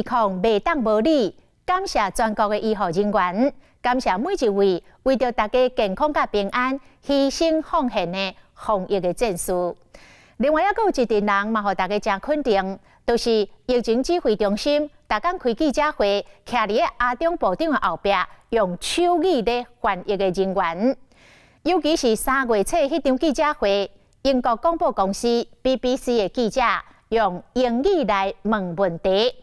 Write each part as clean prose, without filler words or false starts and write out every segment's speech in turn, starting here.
抗袂當無你，感謝全國的醫護人員，感謝每一位為著大家健康佮平安犧牲奉獻的防疫的戰士。另外，猶閣有一陣人嘛，予大家誠肯定，就是疫情指揮中心，逐工開記者會，徛佇咧阿中部長的後壁，用手語咧翻譯的人員。尤其是3月初彼場記者會，英國廣播公司 BBC 的記者用英語來問問題，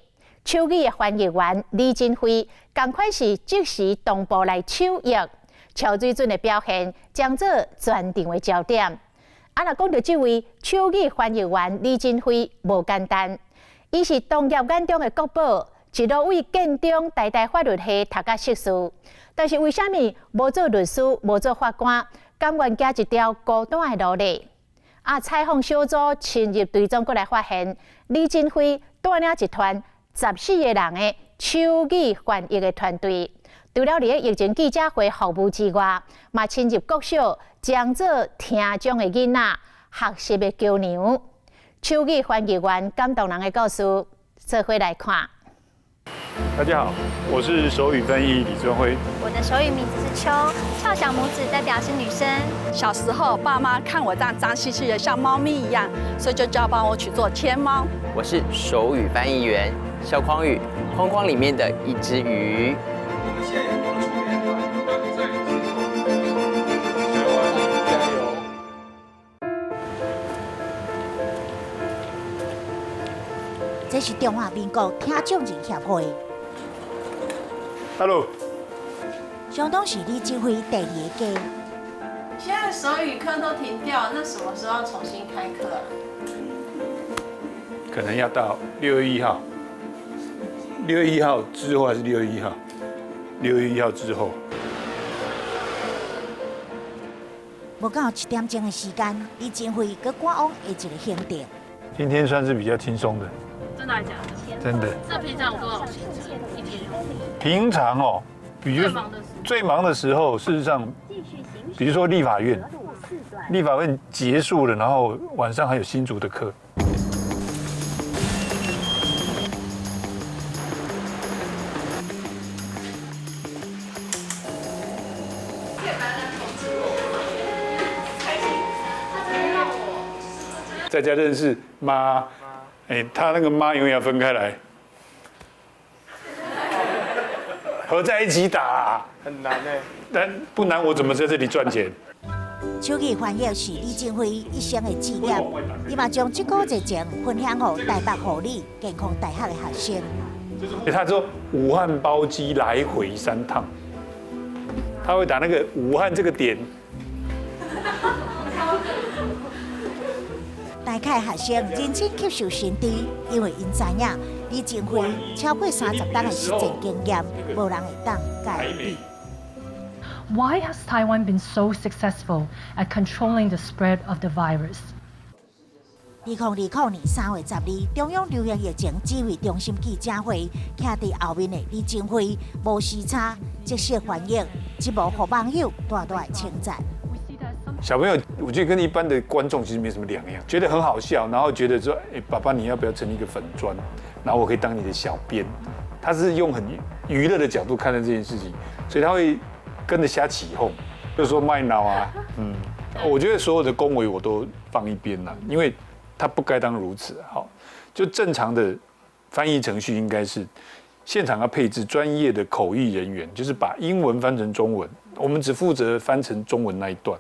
手語的翻譯員李振輝，仝款是即時同步來手譯，超水準的表現，將做全場的焦點。啊，若講著這位手語翻譯員李振輝，無簡單，伊是同業眼中的國寶，一路為建中台大法律系讀甲碩士，但是為啥物無做律師、無做法官，甘願行一條孤單的路呢？啊，採訪小組深入追蹤，閣來發現李振輝帶領一團14個人的手語翻譯的團隊，除了佇咧疫情記者會服務之外，嘛深入國小，將做聽障的囡仔學習的橋梁。手語翻譯員感動人的故事，做伙來看。大家好，我是手語翻譯李尊輝。我的手語名字是秋，翹小拇指代表是女生。小時候爸媽看我這樣髒兮兮的，像貓咪一樣，所以就叫幫我取做天貓。我是手語翻譯員蕭匡宇，框框裡面的一隻魚。加油！這是中華民國聽障人協會。 Hello。相當是李振輝第二個家。現在手語課都停掉，那什麼時候要重新開課啊？可能要到6月1號。6月1號之後還是6月1號？6月1號之後。無夠一點鐘的時間，李振輝閣趕往下一個行程。今天算是比較輕鬆的。真的還是假的？真的。這平常有多少行程？一天？平常哦，比如最忙的時候，事實上，比如說立法院，立法院結束了，然後晚上還有新竹的課。在家認識媽，哎，他那個媽永遠要分開來，合在一起打，很難欸。但不難，我怎麼在這裡賺錢？手語翻譯是李振輝一生的志業，伊嘛將這股熱情分享予台北護理健康大學的學生。他說武漢包機來回3趟，他會打那個武漢這個點。大開學生認真吸收新知，因為𪜶知影李振輝超過30冬的實戰經驗，無人會當共伊比。 Why has Taiwan been so successful at controlling the spread of the virus? 2020年3月12，中央流行疫情指揮中心記者會，徛佇後面的李振輝無時差，即時翻譯，這幕予網友大大稱讚。小朋友，我覺得跟一般的觀眾其實沒什麼兩樣，覺得很好笑，然後覺得說，哎，爸爸你要不要成立一個粉專，然後我可以當你的小編。他是用很娛樂的角度看待這件事情，所以他會跟着瞎起鬨，就說賣腦啊，我覺得所有的恭維我都放一邊了，因為他不該當如此。好，就正常的翻譯程序應該是現場要配置專業的口譯人員，就是把英文翻成中文，我們只負責翻成中文那一段。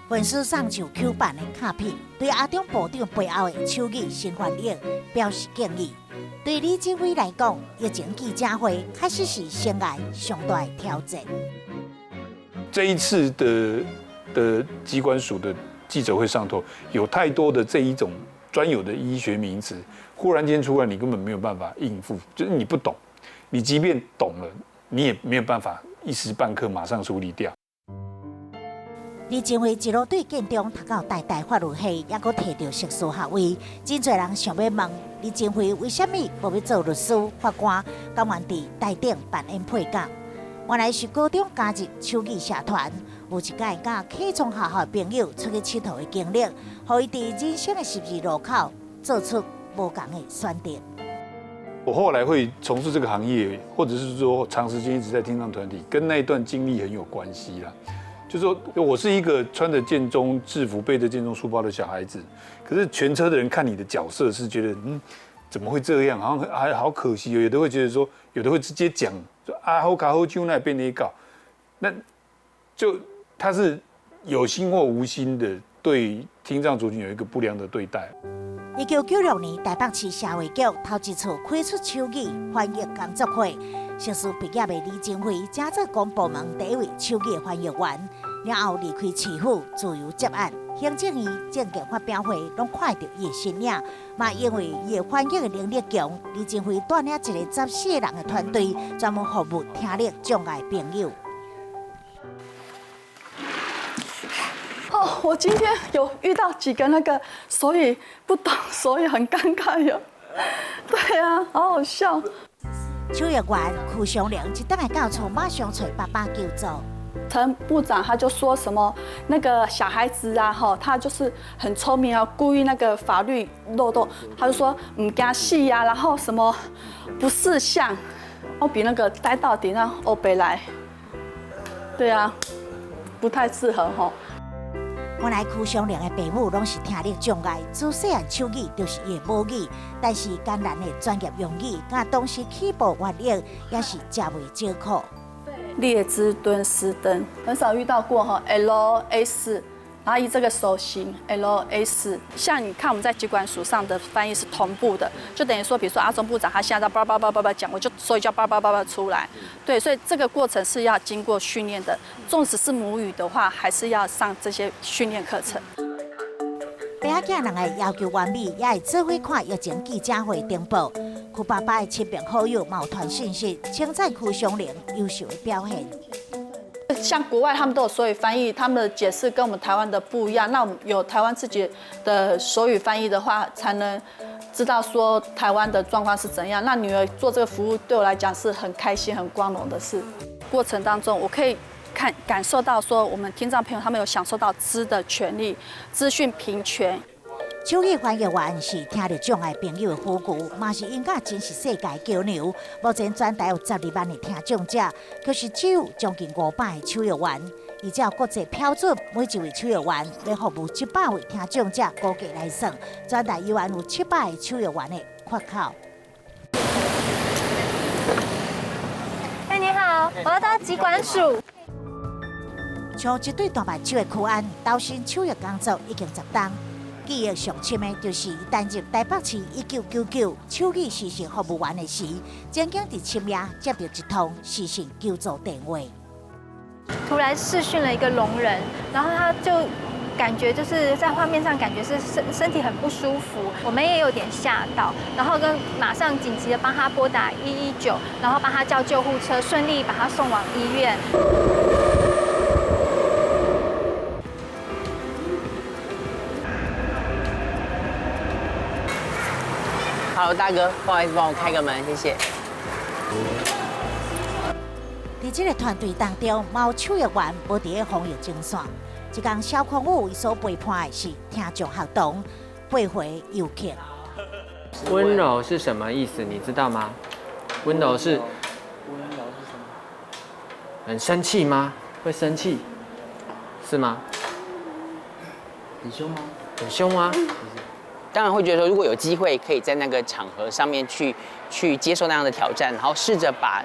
粉絲送上 Q 版的卡片，對阿中部長背後的手語新翻譯表示敬意。對李振輝來講，疫情記者會確實是生涯上大的挑戰。這一次的機關署的記者會上頭，有太多的這一種專有的醫學名詞，忽然間出來，你根本沒有辦法應付，就是你不懂，你即便懂了，你也沒有辦法一時半刻馬上處理掉。李振輝一路對建中讀到台大法律系，猶閣提著碩士學位。真濟人想欲問李振輝為啥物無欲做律師、法官，甘願佇台頂扮演配角？原來是高中加入手語社團，有一擺佮啟聰學校的朋友出去𨑨迌的經歷，予伊佇人生的十字路口做出無仝的選擇。我后来会从事这个行业，或者是说长时间一直在听障团体，跟那一段经历很有关系啦。就说我是一个穿着建中制服、背着建中书包的小孩子，可是全车的人看你的角色是觉得，怎么会这样？好像还好可惜。有的会觉得说，有的会直接讲说啊，好卡好酒那被你搞，那就他是有心或无心的对听障族群有一个不良的对待。1996年，台北市社会局头一次开出手语翻译工作会，硕士毕业的李贞辉，成做公部门第一位手语翻译员。了后离开市府，自由接案。行政院政见发表会，拢看著伊的身影。嘛，因为伊的翻译的能力强，李贞辉带领一个14个人的团队，专门服务听力障碍朋友。哦，我今天有遇到几个那个手语不懂，所以很尴尬哟。对啊，好好笑。手译员柯湘玲一转来到厝，马上揣爸爸求助。陈部长他就说什么那个小孩子啊，哈，他就是很聪明啊，故意那个法律漏洞，他就说毋惊死呀，然后什么不识相，我比那个呆到底那欧北来，对啊，不太适合哈。原来柯湘玲的爸母拢是听力障碍，自细汉手语就是伊的母语，但是艰难的专业用语，佮当时起步原因也是诚袂少苦。列支敦士登很少遇到过哈，L S，然后以这个手型 L S，像你看我们在疾管署上的翻译是同步的，就等于说，比如说阿中部长他现在叭叭叭叭叭讲，我就所以叫叭叭叭叭出来，对，所以这个过程是要经过训练的，纵使是母语的话，还是要上这些训练课程。爸仔囝两个要求完美，也会做伙看疫情记者会登报。柯爸爸的亲朋好友嘛有传讯息，称赞柯湘玲优秀的表现。像国外他们都有手语翻译，他们的解释跟我们台湾的不一样。那我们有台湾自己的手语翻译的话，才能知道说台湾的状况是怎样。那女儿做这个服务对我来讲是很开心、很光荣的事。过程当中，我可以感受到说，我们听障朋友他们有享受到知的权利、资讯平权。手语翻译员是听力障碍朋友的辅具，嘛是𪜶佮真实世界交流。目前全台有12万的听障者，却是只有将近500个手译员。依照国际标准，每一位手译员欲服务700位听障者，估计来算，全台犹原有700个手译员的缺口。哎，你好，我要到疾管署。像这对大目睭的柯安，投身手译工作已经10冬。记忆上深的，就是伊担任台北市1999手语视讯服务员的时，曾经伫深夜接到一通视讯求助电话。突然视讯了一个聋人，然后他就感觉就是在画面上感觉是身体很不舒服，我们也有点吓到，然后跟马上紧急的帮他拨打119，然后帮他叫救护车，顺利把他送往医院。 Hello，大哥，不好意思，帮我开个门，谢谢。伫这个团队当中，嘛有手译员无伫咧防疫前线。一工萧匡宇伊所陪伴的是听障学童、8岁游客。温柔是什么意思？你知道吗？温柔是温柔是什么？很生气吗？会生气？是吗？很凶吗？很凶吗？当然会觉得说，如果有机会可以在那个场合上面去接受那样的挑战，然后试着把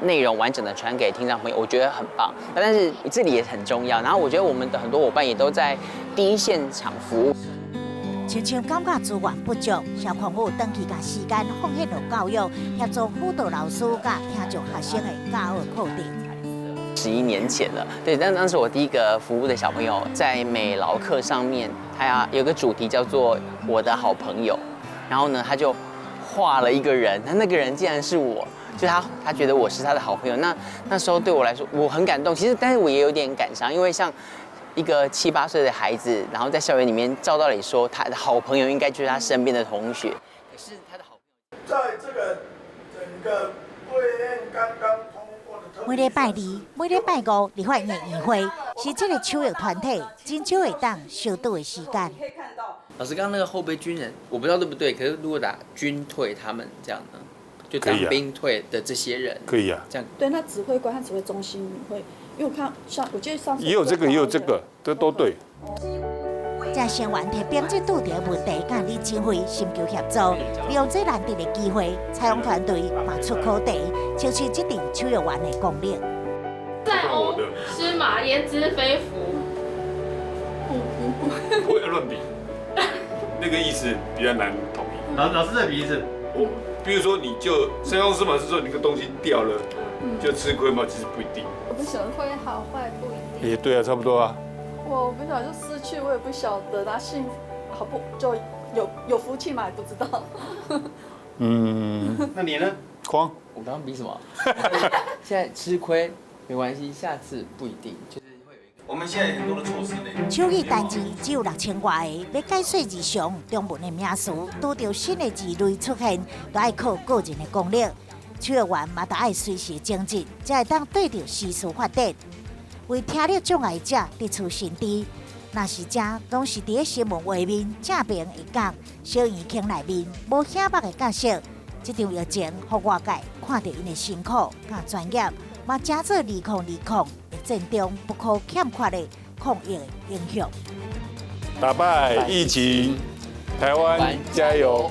内容完整的传给听障朋友，我觉得很棒。但是这里也很重要。然后我觉得我们的很多伙伴也都在第一现场服务。亲像感觉资源不足，萧匡宇长期共时间奉献予教育，协助辅导老师佮听障学生的教学课程。 11年前了，对，但当时我第一个服务的小朋友在美劳课上面，他要有个主题叫做我的好朋友，然后呢，他就画了一个人，他那个人竟然是我，就他觉得我是他的好朋友，那时候对我来说我很感动，其实但是我也有点感伤，因为像一个七八岁的孩子，然后在校园里面照道理说他的好朋友应该就是他身边的同学，可是他的好朋友在这个整个对岸刚刚。每礼拜二、每礼拜五，立法院院会是这个手译团体真少会当相拄的时间。老师，刚刚那个后备军人，我不知道对不对，可是如果打军退他们这样呢？就當兵退的這些人，可以啊。這樣對，那指揮官和指揮中心會，因為我看上，我記得上次也有這個，也有這個，這都對。這成員提編這拄著問題，佮李臻輝尋求協助，利用這難得的機會，採訪團隊嘛出考題，測試這陣手譯員的功力。塞翁失馬焉知非福。不要亂比，那個意思比較難統一。老師再比一次。我比如說，你就塞翁失馬是說你個東西掉了就吃虧嗎？其實不一定。我不曉得會好壞不一定。也對啊，差不多啊。我不曉得就失去，我也不曉得他幸福好不就有福氣嘛，也不知道。嗯，那你呢？框。我剛剛比什麼？現在吃虧沒關係，下次不一定，就是會有一個。我們現在很多的措施呢。手語單字只有6000外个，欲解說日常中文的名詞，拄著新的字類出現，都愛靠個人的功力。手譯員嘛，都愛隨時精進，才會當對著時事發展。為聽力障礙者得出新知，若是這攏是佇咧新聞畫面正爿會講小圓坑內面無顯目的角色。這場疫情，予外界看著𪜶的辛苦佮專業，嘛成做2020疫戰中不可欠缺的抗疫的英雄。打敗疫情，台灣加油！